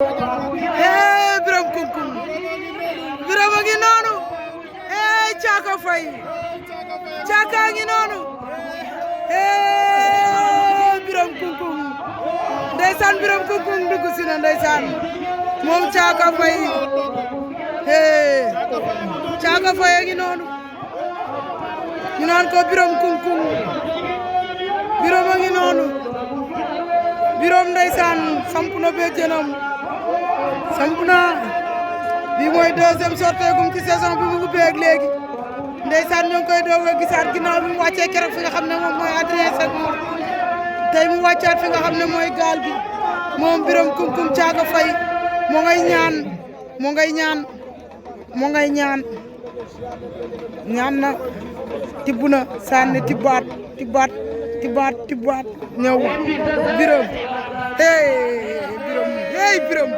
Biram Kunkung Biram a ngi noonu Caaka Faye Caaka a ngi noonu Biram Kunkung ndeysaan Biram Kunkung dugg si na ndeysaan moom Caaka Faye Caaka Faye a ngi noonu ñu naan ko Biram Kunkung Biram a ngi noonu Biram ndeysaan samp na béjjénam samp na bii mooy deuxième sortie gum ci saison bi mu ubbee ak léegi ndeysaan ñoo ngi koy doog a gisaat ginnaaw bi mu wàccee keroog fi nga xam ne moom mooy Adrien Senghor tey mu wàccaat fi nga xam ne mooy gaal gi moom Biram Kunkung Caaka Faye moo ngay ñaan ñaan na tibb na sànni tibbaat ñëw Biram Biram